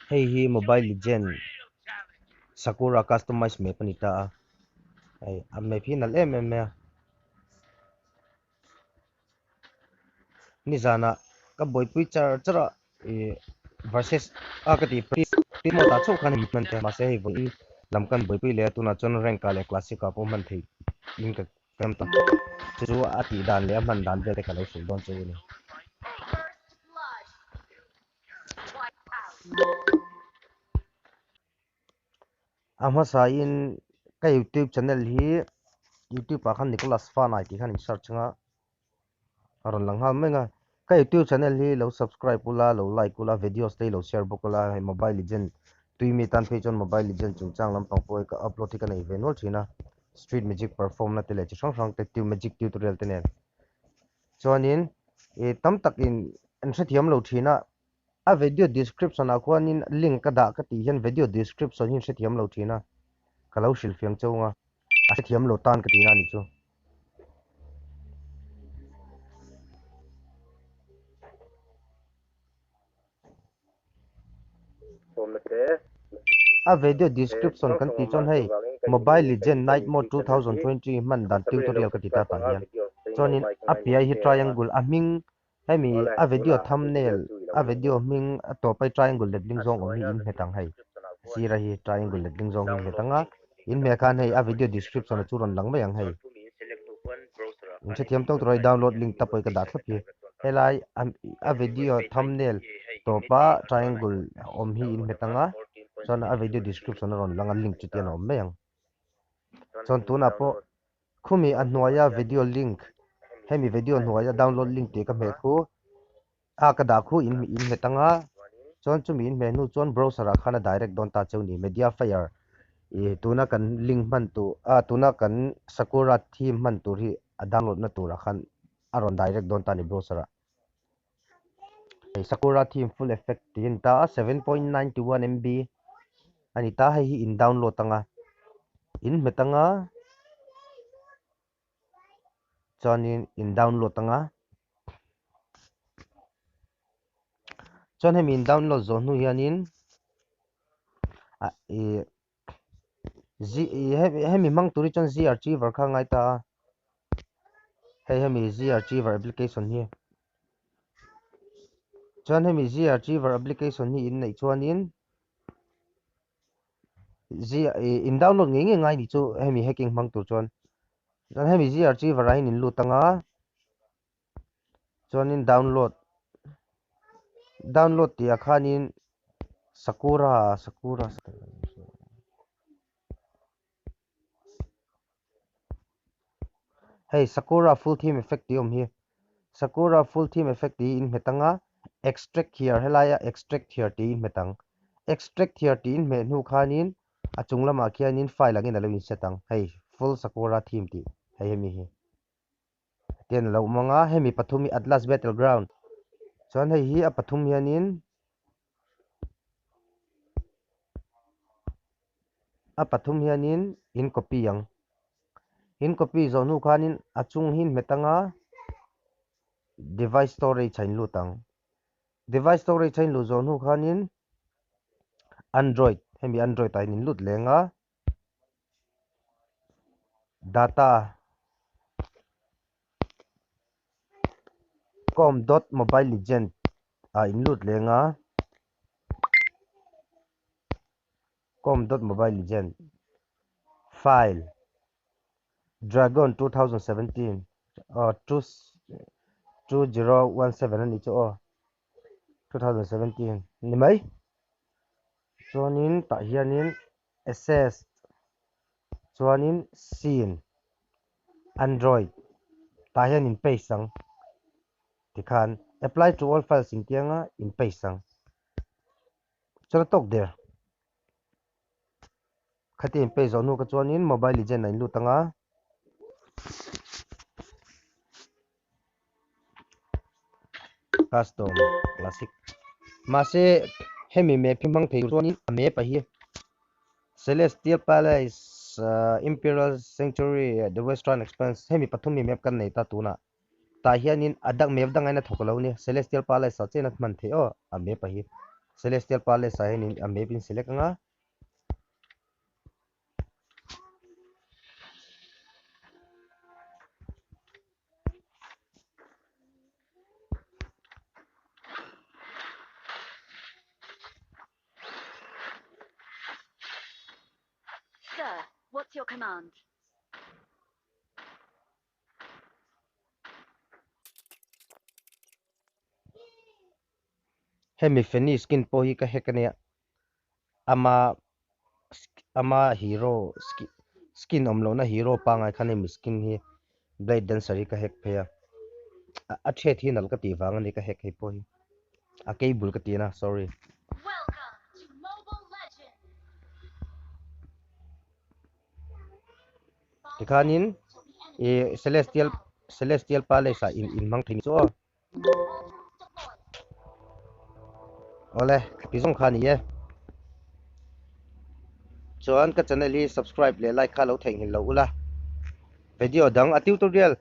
Hei hi Mobile Legend Sakura customize map a ni ta a, hei a map hi nalh em em mai a. Nizanah ka buaipui char char a ih versus a ka tih practice mode ah chauh khan hei hman thei a mahse hei vawiin lam kan buaipui leh a tunah chuan rank ah leh classic ah pawh hman theih in ka Ka tak chu chu a tih dan leh a hman dan vel te ka lo hrilh dawn chu a ni. A hmasa in ka youtube channel hi youtube ah khan Nicholas Fanai tih khan in search anga a rawn lang nghal mai ang a. Ka youtube channel hi lo subscribe ula lo like ula videos te hi lo share bawk ula hei mobile legend tui mi tan phei chuan mobile legend chungchang lampang pawh hi ka upload hi ka nei ve nual thin a. Street magic perform na te leh chi hrang hrang te tu magic tutorial te nen chuanin ih tam takin an hrethiam lo thin a, a video description ah khuanin link ka dah ka tih hian video description hi an hrethiam lo thin a, ka lo hrilh fiang cheu ang a, a hrethiam lo tan ka tihna a ni chu. A video description kan tih chuan hei Mobile Legend Night Mode 2020 hman dan tutorial ka ti ta tah hian chuanin a piai hi triangle a hming hemi a video thumbnail a video hming a tawp a triangle letling zawng awm hi in hmet ang hei sira hi triangle letling zawng hi in hmet ang a in hmeh khan hei a video description a chu rawn lang mai ang hei in hrethiam tawk tur a download link ta pawh hi ka dah thlap hi helai a video thumbnail tawpa triangle awm hi in hmet ang a chuan a video description a rawn lang a link chu tian a awm mai ang chuan tunah pawh khumi a hnuaia video link hemi video hnuaia download link tih ka hmeh khu a ka dah khu in in hmet ang a chuan chumi in hmeh hnu chuan browser ah khan a direct dawn ta cheu ni mediafire ih tuna kan link hman tur ah tuna kan sakura theme hman tur hi a download na turah khan a rawn direct dawn ta a ni browser ah. Hei Sakura theme full effect tih a ni ta a, 7.91 MB a ni ta, hei hi in download anga in hmet anga chuanin in download anga chuan hemi in download zawh hnu hianin ah ih Z hemi hmang tur hi chuan Z archiver kha a ngai ta a, hei hemi Z archiver application hi chuan hemi Z archiver application hi in neih chuanin Z in download ngei ngei ngai ni chu hemi hacking hmang tur chuan chuan hemi Z archiver ah hian in lut anga chuanin download download tih ah khanin sakura sakura hei sakura full theme effect tih a awm hi sakura full theme effect tih hi in hmet anga extract here helaia extract here tih hi in hmet ang extract here tih in hmeh hnu khanin a chung lamah khianin file angin alo in set ang hei full sakura theme tih hei hemi hi. Tian a lo awm ang a, hemi pathum hi Atlas Battle Ground chuan hei hi a pathum hianin a pathum hianin in copy ang in copy zawh hnu khanin a chung hi in hmet ang a device storage a in lut ang device storage a in luh zawh hnu khanin android hemi android ah hian in lut leng a. Data com dot mobile legend ah in lut leng a com dot mobile legend file dragon 2017 aw 2017 a ni chu aw 2017 ni mai chuanin tah hianin Access chuanin Scene Android tah hian in paste ang tikhan Apply to all files in tianga in paste ang chuan a tawk der khatia in paste zawh hnu kha chuanin Mobile Legend ah in lut anga. Custom classic mahse hemi map hi hmang thei tur chuanin a map a hi Celestial Palace Imperial Sanctuary The Western Expanse hemi pathum hi map kan nei ta tunah tah hianin a dang map dangah hian a thawk lo a nia Celestial Palace ah chian a hman theih aw a map a hi. Celestial Palace ah hian in a map in select anga. Sir, what's your command? Hemi Fanny skin pawh hi ka hack ania ama ama hero skin awm lohna hero pangngai khan hemi skin hi blade dancer hi ka hack phei a a thiat hi nalh ka tih vang ani ka hack hei pawh hi a cable ka ti na sorry. Tikhanin ih celestial celestial palace ah in inhmang thei ni chu aw. Awle ti zawng kha a ni e. Chuan ka channel hi subscribe leh like kha lo theihnghilh lo ula. Video dang a tutorial.